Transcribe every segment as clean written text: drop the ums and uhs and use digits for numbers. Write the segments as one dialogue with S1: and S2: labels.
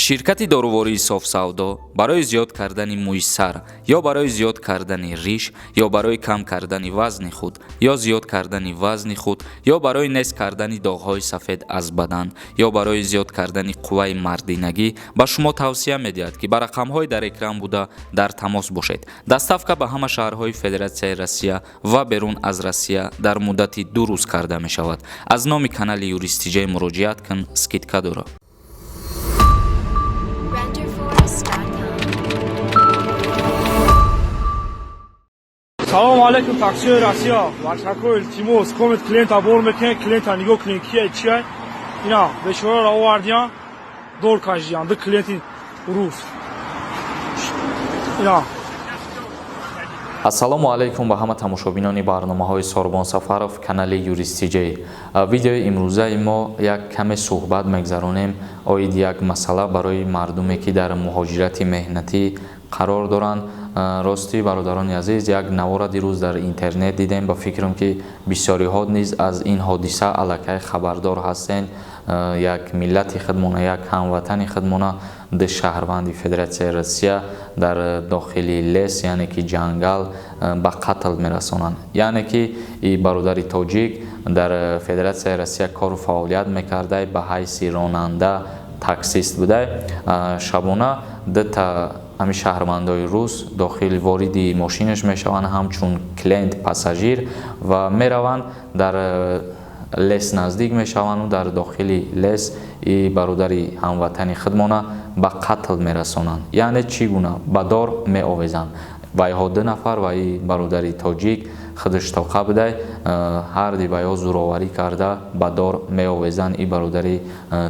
S1: Ширкати дорувории Софсавдо барои зиёд кардани мӯи сар ё барои зиёд кардани риш ё барои кам кардани вазни худ ё зиёд кардани вазни худ ё барои нест кардани доғҳои сафед аз бадан ё барои зиёд кардани қувваи мардинагӣ ба шумо тавсия медиҳад, ки ба рақамҳои дар экран буда дар тамос бошед. Доставка ба ҳама шаҳрҳои Федератсияи Россия ва берун аз Россия дар муддати 2 рӯз карда мешавад. Аз номи канали Юристиҷай муроҷиат кун, скидка дорад.
S2: Renderforest.com.
S3: Салому алейкум, таксиҳои Россия, бачако, илтимос, комет клиента бор мекунед, клиента нигоҳ кунед, кия, чия. Ина бечораро овардиян, дор кашидиян, ду клиенти рус ина.
S1: Ассалому алайкум ба ҳама тамошобинони барномаҳои Сорбон Сафаров, канали Юристиҷей. Видеои имрӯзаи мо як каме суҳбат мегзаронем оид як масъала барои мардуме, ки дар муҳоҷирати меҳнатӣ қарор доранд. Ростӣ, бародарони азиз, як навора дирӯз дар интернет дидем. Ба фикрам, ки бисёриҳо низ аз ин ҳодиса аллакай хабардор ҳастед. Як миллати худмона, як ҳамватани худмона ду шаҳрванди Федератсияи Россия дар дохили лес, яъне ки ҷангал, ба қатл мерасонанд. Яъне ки и бародари тоҷик дар Федератсияи Россия кору фаъолият мекарда, ба ҳайси ронанда, таксист буда. Шабона дута ҳамин шаҳрвандои рус дохил вориди мошинаш мешаванд ҳамчун клиент, пассажир, ва мераванд, дар лес наздик мешаванду дар дохили лес и бародари ҳамватани худмона ба қатл мерасонанд. Яъне чӣ гуна ба дор меовезанд вайҳо, ду нафар, ва и бародари тоҷик худаш тоқа будай. Ҳарди вайҳо зӯроварӣ карда, ба дор меовезанд и бародари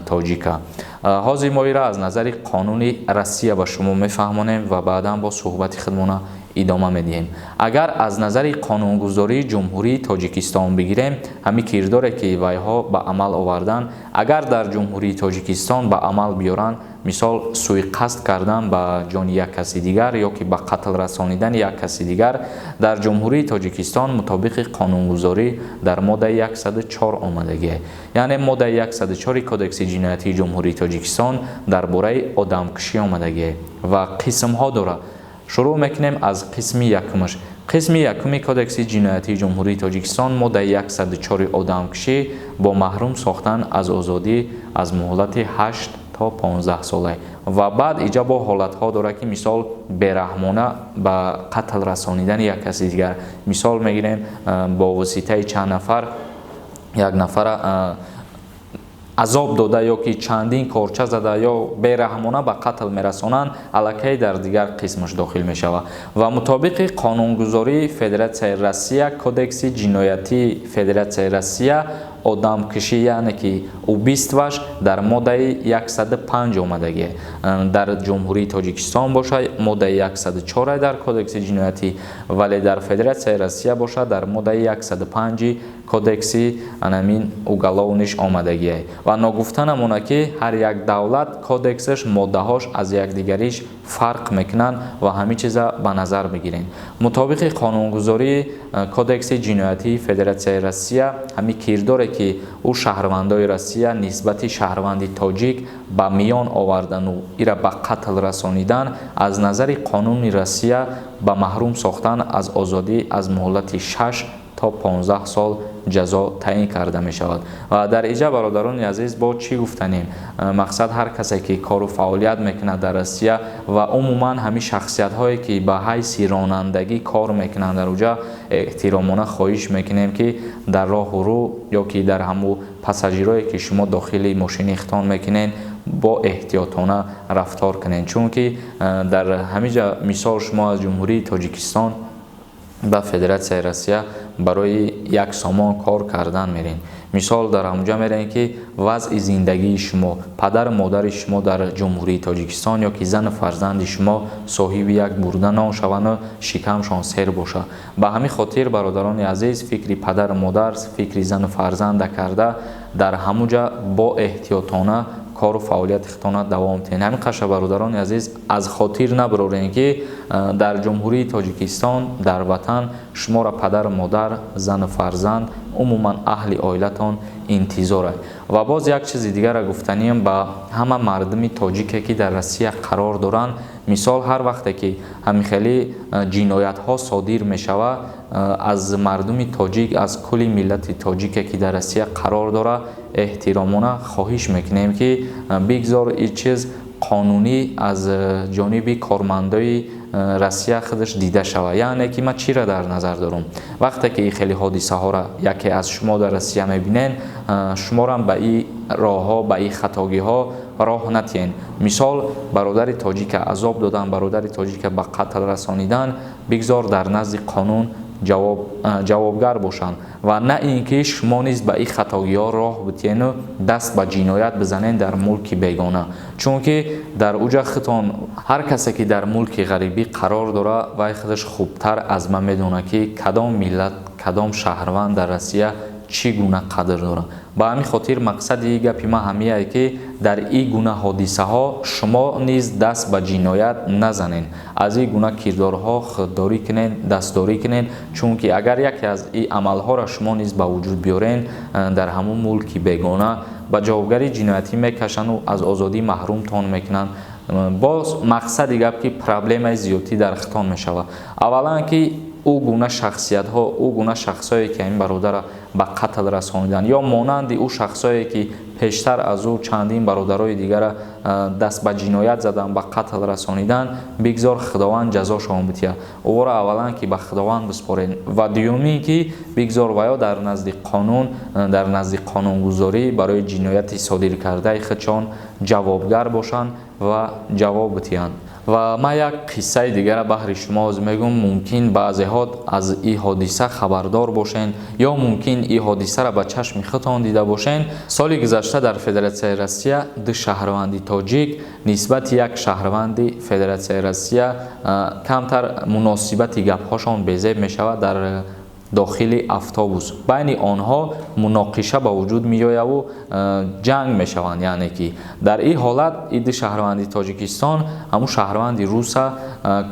S1: тоҷика. Ҳозир мо ира аз назари қонуни Россия ба шумо мефаҳмонем ва баъдан бо суҳбати худмона идома медиҳем. Агар аз назари қонунгузории Ҷумҳурии Тоҷикистон бигирем, ҳамин кирдоре, ки вайҳо ба амал овардан, агар дар Ҷумҳурии Тоҷикистон ба амал биёранд, мисол суиқасд кардан ба ҷони як каси дигар ё ки ба қатл расонидани як каси дигар, дар Ҷумҳурии Тоҷикистон мутобиқи қонунгузорӣ дар моддаи 104 омадагие. Яъне моддаи 104 Кодекси ҷиноятии Ҷумҳурии Тоҷикистон дар бораи одамкушӣ омадагие ва қисмҳо дорад. Шурӯъ мекунем аз қисми якумаш. Қисми якуми Кодекси ҷиноятии Ҷумҳурии Тоҷикистон, моддаи 104, одамкушӣ бо маҳрум сохтан аз озодӣ аз муҳлати 8 то 15 сола. Ва баъд иҷа бо ҳолатҳо дорад, ки мисол бераҳмона ба қатл расонидани як каси дигар, мисол мегирем, бо воситаи чанд нафар як нафара азоб дода ё ки чандин корча зада ё бераҳмона ба қатл мерасонанд, аллакай дар дигар қисмаш дохил мешавад. Ва мутобиқи қонунгузории Федератсияи Россия, Кодекси ҷиноятии Федератсияи Россия, одамкушӣ, яъне ки убийство ш, дар моддаи 105 омадагие. Дар Ҷумҳурии Тоҷикистон бошад, моддаи 104 дар Кодекси ҷиноятӣ, вале дар Федератсияи Россия бошад, дар моддаи 105 кодекси анамин уголовный ш омадагие. Ва ногуфта намонад, ки ҳар як давлат кодексаш, моддаҳош аз якдигариш фарқ мекунанд ва ҳамин чиза ба назар бигирем. Мутобиқи қонунгузории Кодекси ҷиноятии Федератсияи Россия, ҳамин кирдоре, ки ӯ шаҳрвандои Россия нисбати шаҳрванди тоҷик ба миён овардану ира ба қатл расонидан, аз назари қонуни Россия ба маҳрум сохтан аз озодӣ аз муҳлати 6 то 15 сол ҷазо таъин карда мешавад. Ва дар иҷа, бародарони азиз, бо чӣ гуфтанем? Мақсад, ҳар касе, ки кору фаъолият мекунад дар Россия ва умуман ҳамин шахсиятҳое, ки ба ҳайси ронандагӣ кор мекунанд дар уҷа, эҳтиромона хоҳиш мекунем, ки дар роҳу рӯ ё ки дар ҳамун пассажирое, ки шумо дохили мошини хитон мекунед, бо эҳтиётона рафтор кунед. Чунки дар ҳамин ҷа, мисол, шумо аз Ҷумҳурии Тоҷикистон ба Федератсияи Россия барои як сомон кор кардан мерем, мисол, дар ҳамуҷа мерем, ки вазъи зиндагии шумо, падару модари шумо дар Ҷумҳурии Тоҷикистон ё ки зану фарзанди шумо соҳиби як бурда нон шаванду шикамшон сер бошад. Ба ҳамин хотир, бародарони азиз, фикри падару модар, фикри зану фарзанда карда, дар ҳамуҷа бо эҳтиётона кору фаъолияти худтона давом диҳед. Ҳамин қаша, бародарони азиз, аз хотир набарорем, ки Дар Ҷумҳурии Тоҷикистон, дар ватан шуморо падару модар, зану фарзанд, умуман аҳли оилатон интизор аст. Ва боз як чизи дигарро гуфтаниям ба ҳама мардуми тоҷике, ки дар Россия қарор доранд. Мисол, ҳар вақте ки ҳамин хели ҷиноятҳо содир мешавад, аз мардуми тоҷик, аз кулли миллати тоҷике, ки дар Россия қарор дорад, эҳтиромона хоҳиш мекунем, ки бигзор ин чиз қонунӣ аз ҷониби кормандои Россия худаш дида шавад. Яъне ки ман чиро дар назар дорам? Вақте ки ин хели ҳодисаҳоро яке аз шумо дар Россия мебинен, шуморам ба ин роҳҳо, ба ин хатогиҳо роҳ натиҳен. Мисол, бародари тоҷика азоб додан, бародари тоҷика ба қатл расонидан, бигзор дар назди қонун ҷавобгар бошанд ва на ин ки шумо низ ба ин хатогиҳо роҳ битиҳену даст ба ҷиноят бизанед дар мулки бегона. Чунки дар уҷа худтон, ҳар касе ки дар мулки ғарибӣ қарор дорад, вай худаш хубтар аз ман медонад, ки кадом миллат, кадом шаҳрванд дар Россия чӣ гуна қадр дорад. Ба ҳамин хотир мақсади гапи ман ҳамияе, ки дар ин гуна ҳодисаҳо шумо низ даст ба ҷиноят назанед, аз ин гуна кирдорҳо худдорӣ кунед, дастдорӣ кунед. Чунки агар яке аз ин амалҳоро шумо низ ба вуҷуд биёрен, дар ҳамун мулки бегона ба ҷавобгарии ҷиноятӣ мекашанду аз озодӣ маҳрумтон мекунанд. Боз мақсади гап, ки проблемаи зиёдтӣ дар хитон мешавад. Аввалан, ки ӯ гуна шахсиятҳо, ӯ гуна шахсое, ки ин бародара ба қатл расониданд, ё монанди ӯ шахсое, ки пештар аз ӯ чандин бародарои дигара даст ба ҷиноят задан, ба қатл расонидан, бигзор Худованд ҷазошон битиҳад. Ӯро аввалан ки ба Худованд биспоред ва дуюмин ки бигзор ваё дар назди қонун, дар назди қонунгузорӣ барои ҷинояти содир кардаи худшон ҷавобгар бошанд ва ҷавоб битиҳанд. Ва ман як қиссаи дигара баҳри шумо ҳозир мегӯм. Мумкин баъзеҳо аз ин ҳодиса хабардор бошен ё мумкин ин ҳодисаро ба чашми худтон дида бошен. Соли гузашта дар Федератсияи Россия ду шаҳрванди тоҷик нисбати як шаҳрванди Федератсияи Россия камтар муносибати гапҳошон безеб мешавад. Дар дохили автобус байни онҳо муноқиша ба вуҷуд меояву ҷанг мешаванд. Яъне ки дар ин ҳолат ин ду шаҳрванди Тоҷикистон ҳамун шаҳрванди руса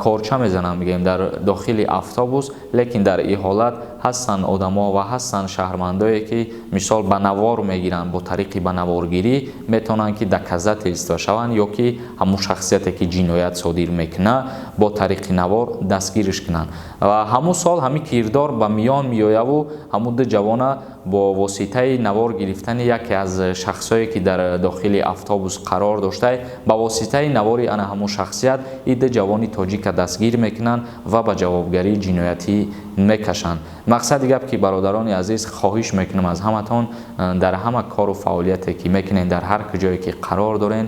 S1: корча мезананд, мегӯем, дар дохили автобус. Лекин дар ин ҳолат ҳастанд одамо ва ҳастанд шаҳрвандое, ки мисол ба навор мегиранд. Бо тариқи ба наворгирӣ метавонанд, ки доказательство шаванд ё ки ҳамун шахсияте, ки ҷиноят содир мекунад, бо тариқи навор дастгириш кунанд. Ва ҳамун сол ҳамин кирдор ба миён меояву ҳамун ду ҷавона бо воситаи навор гирифтани яке аз шахсое, ки дар дохили автобус қарор дошта, ба воситаи навори ана ҳамун шахсият ин ду ҷавони тоҷика дастгир мекунанд ва ба ҷавобгарии ҷиноятӣ мекашанд. Мақсади гап, ки бародарони азиз, хоҳиш мекунам аз ҳаматон, дар ҳама кору фаъолияте, ки мекунед, дар ҳар куҷое ки қарор дорен,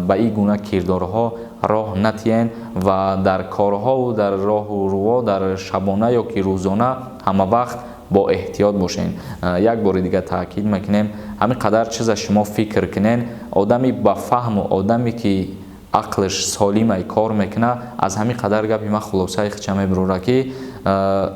S1: ба ин гуна кирдорҳо роҳ натиҳен ва дар корҳову дар роҳу рӯво, дар шабона ё ки рӯзона ҳама вақт бо эҳтиёт бошен. Як бори дигар таъкид мекунем, ҳамин қадар чиза шумо фикр кунен. Одами ба фаҳму одаме, ки ақлш солимай кор мекунад, аз ҳамин қадар гапи ман хулосаи хича мебурора, ки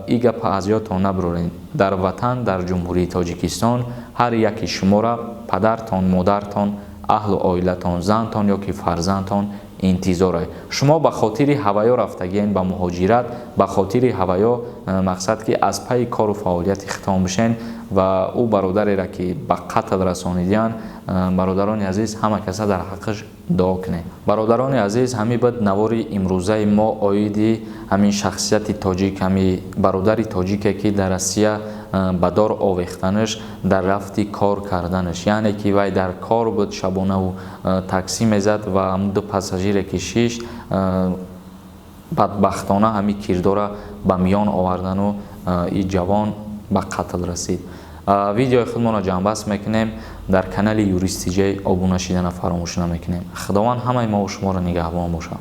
S1: ин гапа аз ёдтон набуроред: дар ватан, дар Ҷумҳурии Тоҷикистон ҳар яки шуморо падартон, модартон, аҳлу оилатон, зантон ё ки фарзандтон интизор аст. Шумо ба хотири ҳаваё рафтагиен ба муҳоҷират, ба хотири ҳаваё, мақсад ки аз пайи кору фаъолияти хитон бишен. Ва ӯ бародареро, ки ба қатл расонидиянд, бародарони азиз, ҳама каса дар ҳаққаш дуо кунед. Бародарони азиз, ҳамин буд навори имрӯзаи мо оиди ҳамин шахсияти тоҷик, ҳамин бародари тоҷике, ки дар Россия ба дор овехтанаш дар рафти кор карданаш. Яъне ки вай дар кор буд, шабонаву таксӣ мезад ва ҳамун ду пассажире, ки шишт, бадбахтона ҳамин кирдора ба миён овардану ин ҷавон ба қатл расид. Видеои худмонро ҷамъбаст мекунем. Дар канали Юрист Тиҷей обуна шидана фаромӯш намекунем. Худованд ҳамаи мову шуморо нигаҳбон бошад.